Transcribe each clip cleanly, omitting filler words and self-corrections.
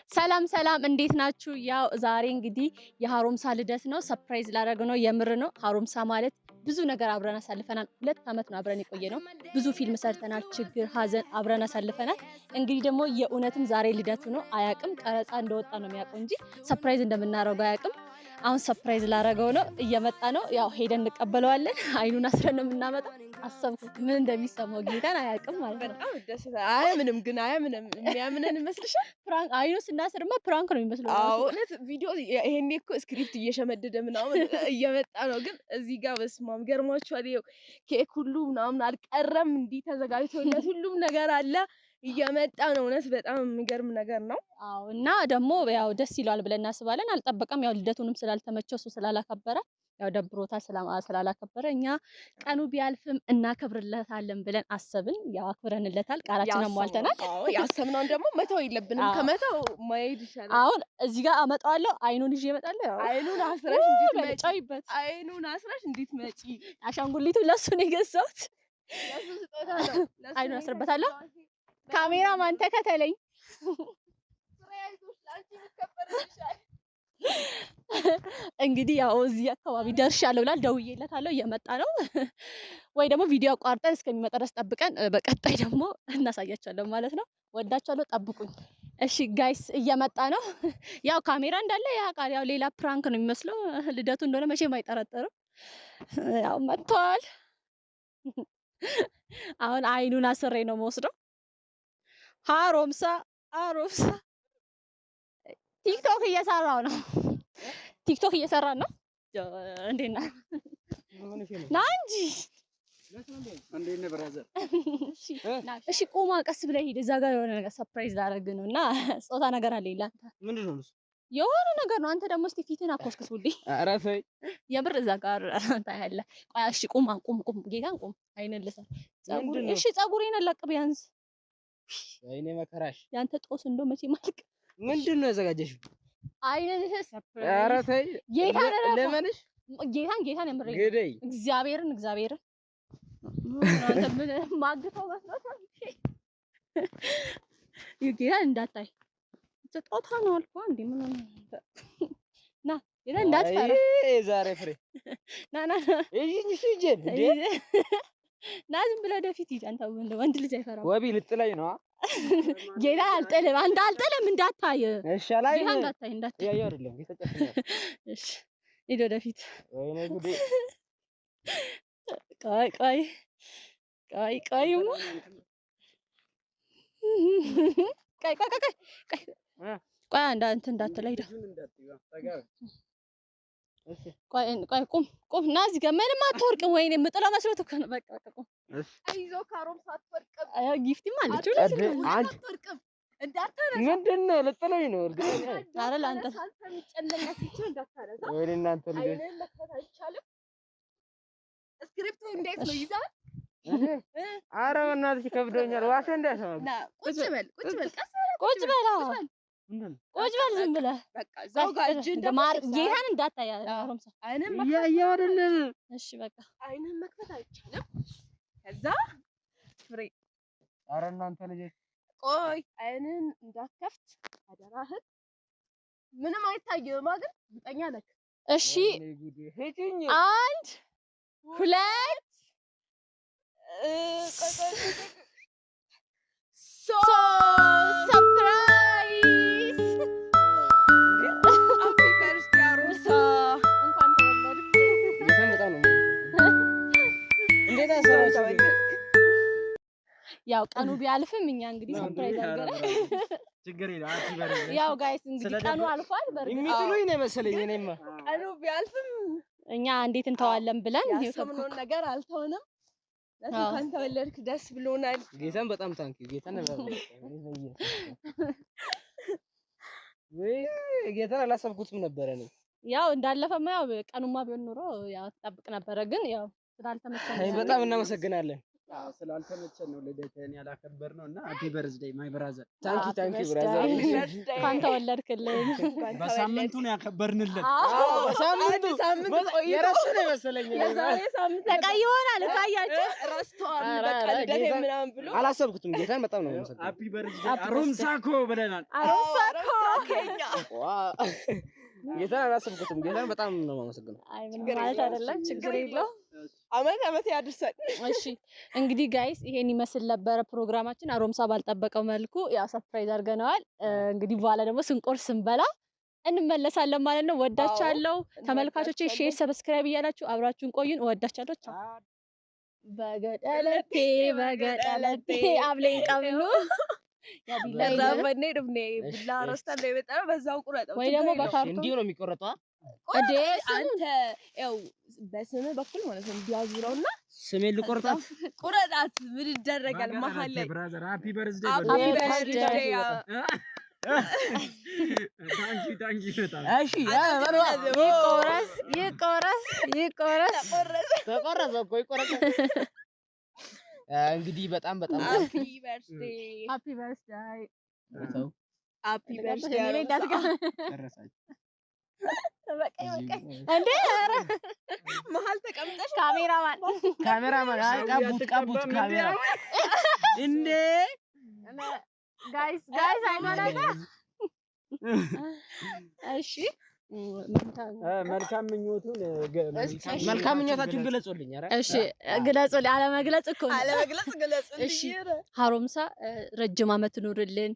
ሰላም ሰላም፣ እንዴት ናችሁ? ያው ዛሬ እንግዲህ የሀሮምሳ ልደት ነው። Surprise ላደርግ ነው። የምር ነው። ሀሮምሳ ማለት ብዙ ነገር አብረን አሳልፈናል። 2 ዓመት ነው አብረን የቆየነው። ብዙ ፊልም ሰርተናል። ችግር፣ ሀዘን አብረን አሳልፈናል። እንግዲህ ደግሞ የእውነትም ዛሬ ልደቱ ነው። አያውቅም። ቀረጻ እንደወጣ ነው የሚያውቀው እንጂ surprise እንደምናደርገው አያውቅም። አሁን surprise ላደርገው ነው። እየመጣ ነው። ያው ሄደን እንቀበለዋለን። አይኑን አስረን ነው የምናመጣው። አሰብኩት ምን እንደሚሰማው፣ ጌታን አያውቅም ማለት ነው። በጣም ደስ አያምንም፣ ግን አያምንም። የሚያምነን ይመስልሻል? Prank አይኑ ስናስርማ prank ነው የሚመስለው። አዎ፣ እውነት ቪዲዮ ይሄኔ እኮ script እየሸመደደ ምናምን እየመጣ ነው። ግን እዚህ ጋር በስመ አብ ገርሟችኋል። ይኸው ኬክ ሁሉ ምናምን አልቀረም፣ እንዲህ ተዘጋጅቶለት ሁሉም ነገር አለ፣ እየመጣ ነው። እውነት በጣም የሚገርም ነገር ነው። አዎ፣ እና ደግሞ ያው ደስ ይለዋል ብለን እናስባለን። አልጠበቀም። ያው ልደቱንም ስላልተመቸው እሱ ስላላከበረ ያው ደብሮታል ስላላከበረ እኛ ቀኑ ቢያልፍም እናከብርለታለን ብለን አሰብን። ያው አክብረንለታል። ቃላችንን አሟልተናል። አዎ፣ ያሰብነውን ደግሞ መተው የለብንም። ከመተው መሄድ ይሻላል። አሁን እዚህ ጋር አመጣዋለሁ። አይኑን ይዤ እመጣለሁ። ያው አይኑን አስረሽ እንድትመጪ። ጨውይበት። አይኑን አስረሽ እንድትመጪ። አሻንጉሊቱ ለሱ ነው የገዛሁት። ለሱ ስጦታ ነው። ለሱ አይኑን ነው አስርበታለሁ። የገዛሁት። ካሜራ ማን ተከተለኝ። ፍሬ አይዞሽ፣ ለአንቺ ይከበርልሻል። እንግዲህ ያው እዚህ አካባቢ ደርሻለሁ ብላል። ደውዬለታለሁ፣ እየመጣ ነው። ወይ ደግሞ ቪዲዮ አቋርጠን እስከሚመጣ ድረስ ጠብቀን በቀጣይ ደግሞ እናሳያቸዋለን ማለት ነው። ወዳችኋለሁ፣ ጠብቁኝ። እሺ guys፣ እየመጣ ነው። ያው ካሜራ እንዳለ ያውቃል። ያው ሌላ prank ነው የሚመስለው። ልደቱ እንደሆነ መቼም አይጠረጠርም። ያው መጥቷል። አሁን አይኑን አስሬ ነው የምወስደው። ሃሮምሳ ሃሮምሳ፣ ቲክቶክ እየሰራው ነው። ቲክቶክ እየሰራን ነው። እንዴት ነህ? ና እንጂ። እንዴት ነህ brother? እሺ ቁማ፣ ቀስ ብለህ ሂድ። እዛ ጋር የሆነ ነገር surprise ላደርግ ነው እና ስጦታ ነገር አለኝ ለአንተ። ምንድን ነው እሱ? የሆነ ነገር ነው። አንተ ደግሞ እስቲ ፊትህን አኮስክሱልኝ። ኧረ ተይ። የምር እዛ ጋር ታያለህ። ቆይ እሺ፣ ቁማ፣ ቁም ቁም፣ ጌታን ቁም። አይንህን ልሰር። ፀጉር ምንድን ነው? እሺ፣ ፀጉሬን ለቅ ቢያንስ። ወይኔ መከራሽ። ያንተ ጦስ እንደው መቼም አልቅ። ምንድን ነው ያዘጋጀሽው? አይንህን surprise። ኧረ ተይ። ጌታን እረፋ። ለመንሽ ጌታን ጌታን የምሬን ነው። ግደይ። እግዚአብሔርን እግዚአብሔርን፣ አንተ ምን ማግተው መስሎታል? ጌታን እንዳታይ፣ ስጦታ ነው አልኩህ። እንዴ ምን ሆነህ ነው? ና ጌታን እንዳትፈራ። አይ ዛሬ ፍሬ ና ና ና። እይኝ እሺ እጄን እንዴ። ና ዝም ብለህ ወደፊት ሂድ። አንተ ወንድ ወንድ ልጅ አይፈራም። ወቢ ልጥለኝ ነው። ጌታ አልጥልም፣ አንተ አልጥልም፣ እንዳታይ። እሺ አላይ። ጌታ እንዳታይ እንዳታይ። እያየሁ አይደለም፣ ጌታ ጨፍኛል። እሺ ሂድ ወደፊት። ወይኔ ጉዴ። ቆይ ቆይ ቆይ ቆይማ፣ ቆይ ቆይ ቆይ ቆይ ቆይ፣ አንድ እንትን እንዳትለኝ ሂድ። ቆይ ቆይ፣ ቁም ቁም፣ ና እዚህ ጋር ምንም አትወርቅም። ወይኔ የምጥለው መስሎት እኮ ነው። በቃ በቃ ቁም። አይዞህ ካሮም ሳትወርቅም። አይ gift ም አለች። አንቺ አትወርቅም እንዳታነሳ። ምንድን ነው? ልጥለኝ ነው እርግጠኛ ነኝ። ኧረ ለአንተ አንተ የሚጨነቅ እንዳታነሳ። ወይኔ እናንተ ልጆች። አይንህን መክፈት አይቻልም። Script ኡ እንዴት ነው ይዛል? ኧረ በእናትሽ ከብዶኛል። ዋሴ እንዳይሰማ። ና ቁጭ በል ቁጭ በል፣ ቀስ በል። ቁጭ በል አዎ፣ ምንድን ነው? ቁጭ በል ዝም ብለህ። በቃ እዛው ጋር እጅህን ደግሞ ማር ሰብስበህ ጌታን እንዳታይ አሮምሳ። አይንህን መክፈት እያየሁ አይደለም። እሺ በቃ። አይንህን መክፈት አይቻልም። ከዛ ፍሬ ኧረ እናንተ ልጆች። ቆይ፣ አይንህን እንዳትከፍት አደራህን። ምንም አይታይም ግን እርግጠኛ ነህ? እሺ። ወይኔ ጉዴ። ሂጂኝ። አንድ ሁለት ሶስት። Surprise! Happy birthday አሮምሳ። እንኳን ተወለድክ። ጌታን በጣም ነው የምወደው። እንዴት አሰባችሁ? ያው ቀኑ ቢያልፍም እኛ እንግዲህ surprise አድርገናል። ችግር የለም። አትበሪ። ያው guys እንግዲህ ቀኑ አልፏል። በእርግጥ የሚጥሉኝ ነው የመሰለኝ እኔማ። ቀኑ ቢያልፍም እኛ እንዴት እንተዋለን ብለን ይኸው ያሰብነውን ነገር አልተውንም። እንኳን ተወለድክ፣ ደስ ብሎናል። ጌታን በጣም thank you። ጌታን ወይ ጌታን አላሰብኩትም ነበረ እኔ። ያው እንዳለፈማ ያው ቀኑማ ቢሆን ኖሮ ያው ትጠብቅ ነበረ፣ ግን ያው ስላልተመቸን አይ በጣም እናመሰግናለን። ስላልተመቸን ነው ልደትህን ያላከበርነው እና happy birthday, my brother። Thank you, thank you, brother። እንኳን ተወለድክልን። በሳምንቱ ነው ያከበርንልን። በሳምንቱ የረሱ ነው የመሰለኝ። ተቀይሆናል ካያችሁ። ረስተዋል በቃ ልደቴ ምናምን ብሎ። አላሰብኩትም። ጌታን በጣም ነው የማመሰግነው። Happy birthday አሮምሳኮ ብለናል። አሮምሳኮ። ጌታን አላሰብኩትም። ጌታን በጣም ነው የማመሰግነው። አይ ምንም ማለት አይደለም፣ ችግር የለውም። አመት አመት ያድርሰን። እሺ እንግዲህ guys ይሄን ይመስል ነበረ ፕሮግራማችን። አሮምሳ ባልጠበቀው መልኩ ያው surprise አድርገነዋል። እንግዲህ በኋላ ደግሞ ስንቆርስ ስንበላ እንመለሳለን ማለት ነው። ወዳቻለሁ ተመልካቾቼ፣ share፣ subscribe እያላችሁ አብራችሁን ቆዩን። ወዳቻለሁ። ቻው። በገጠለቴ በገጠለቴ አብሌን ቀብኑ። ረበኔ ድብኔ ብላ ረስተን ነው የመጣነው። በዛው ቁረጠው ወይ ደግሞ በካርቶን። እንዲሁ ነው የሚቆረጠው። እንዴ? አንተ ያው በስምህ በኩል ማለት ነው እንዲያዙረውና ስሜን ልቆርጣት። ቁረጣት። ምን ይደረጋል መሀል ላይ። Brother, happy birthday። Happy birthday። Thank you, thank you በጣም። እሺ። ይቆረስ ይቆረስ ይቆረስ። ተቆረሰ እኮ፣ ይቆረሰ። እንግዲህ በጣም በጣም Happy birthday። Happy birthday። ሰው Happy birthday። ጨረሳችሁ? በቃ በቃ። እንዴ ኧረ መሀል ተቀምጠሽ። ካሜራማን። ካሜራማን፣ አይ ቀቡት ቀቡት ካሜራ እንዴ። Guys, guys አይኗን። እሺ። መልካም ምኞቱን መልካም ምኞታችሁን ግለጹልኝ። ኧረ እሺ ግለጹልኝ። አለመግለጽ እኮ ነው። አለመግለጽ ግለጹልኝ። እሺ ሀሮምሳ ረጅም ዓመት ኑርልን።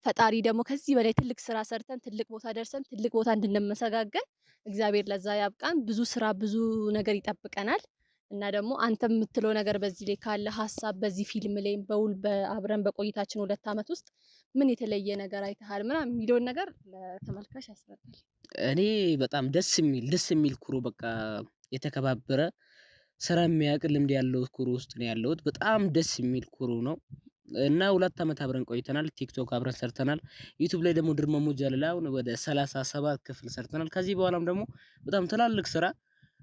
ፈጣሪ ደግሞ ከዚህ በላይ ትልቅ ስራ ሰርተን ትልቅ ቦታ ደርሰን ትልቅ ቦታ እንድንመሰጋገን እግዚአብሔር ለዛ ያብቃን። ብዙ ስራ ብዙ ነገር ይጠብቀናል እና ደግሞ አንተ የምትለው ነገር በዚህ ላይ ካለ ሀሳብ፣ በዚህ ፊልም ላይ በውል በአብረን በቆይታችን 2 ዓመት ውስጥ ምን የተለየ ነገር አይተሃል ምናምን የሚለውን ነገር ለተመልካች ያስረዳል። እኔ በጣም ደስ የሚል ደስ የሚል crew፣ በቃ የተከባበረ፣ ስራ የሚያውቅ፣ ልምድ ያለው crew ውስጥ ነው ያለሁት። በጣም ደስ የሚል crew ነው እና 2 ዓመት አብረን ቆይተናል። ቲክቶክ አብረን ሰርተናል። ዩቲዩብ ላይ ደግሞ ድርመሙ ጀለላ አሁን ወደ 37 ክፍል ሰርተናል። ከዚህ በኋላም ደግሞ በጣም ትላልቅ ስራ፣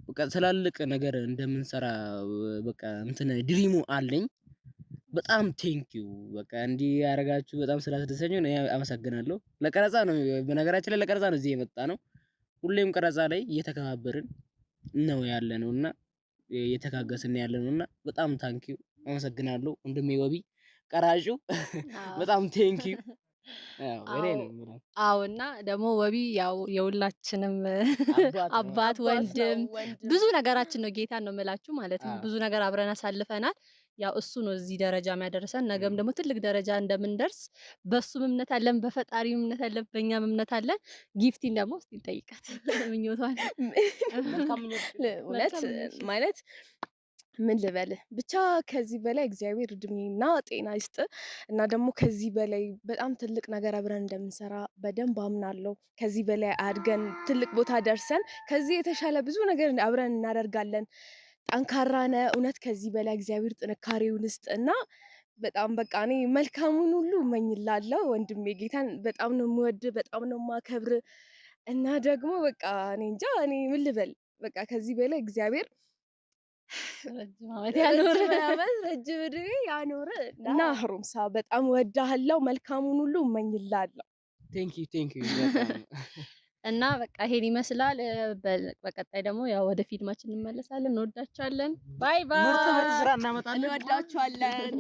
በቃ ትላልቅ ነገር እንደምንሰራ በቃ እንትን dream ኡ አለኝ። በጣም thank you፣ በቃ እንዲህ ያደረጋችሁ በጣም ስላስደሰኝ እኔ አመሰግናለሁ። ለቀረጻ ነው፣ በነገራችን ላይ ለቀረጻ ነው እዚህ የመጣ ነው። ሁሌም ቀረጻ ላይ እየተከባበርን ነው ያለ ነው እና እየተጋገዝን ያለ ነው እና በጣም thank you፣ አመሰግናለሁ ወንድሜ ወቢ ቀራጩ፣ በጣም thank you። እኔ ነው የምለው። አዎ እና ደግሞ ወቢ ያው የሁላችንም አባት ነው። አባት፣ ወንድም፣ ብዙ ነገራችን ነው። ጌታን ነው የምላችሁ ማለት ነው። ብዙ ነገር አብረን አሳልፈናል። ያው እሱ ነው እዚህ ደረጃ የሚያደርሰን። ነገም ደግሞ ትልቅ ደረጃ እንደምንደርስ በሱም እምነት አለን፣ በፈጣሪም እምነት አለን፣ በእኛም እምነት አለን። ጊፍቲን ደግሞ እስቲ እንጠይቃት ምኞቷን። መልካም ምኞት። እውነት ማለት ምን ልበልህ፣ ብቻ ከዚህ በላይ እግዚአብሔር እድሜና ጤና ይስጥ እና ደግሞ ከዚህ በላይ በጣም ትልቅ ነገር አብረን እንደምንሰራ በደንብ አምናለሁ። ከዚህ በላይ አድገን ትልቅ ቦታ ደርሰን ከዚህ የተሻለ ብዙ ነገር አብረን እናደርጋለን። ጠንካራ ነህ እውነት። ከዚህ በላይ እግዚአብሔር ጥንካሬውን ይስጥ እና በጣም በቃ እኔ መልካሙን ሁሉ እመኝላለሁ ወንድሜ። ጌታን በጣም ነው የምወድ፣ በጣም ነው የማከብር እና ደግሞ በቃ እኔ እንጃ እኔ ምን ልበል፣ በቃ ከዚህ በላይ እግዚአብሔር ረጅም ዓመት ያኑር። ረጅም ዓመት ረጅም እድሜ ያኑር እና ሀሮምሳ በጣም እወድሃለሁ። መልካሙን ሁሉ እመኝልሃለሁ። Thank you, thank you በጣም። እና በቃ ይሄን ይመስላል። በቀጣይ ደግሞ ያው ወደ ፊልማችን እንመለሳለን። እንወዳችኋለን። Bye bye። ምርጥ ምርጥ ስራ እናመጣለን። እንወዳችኋለን።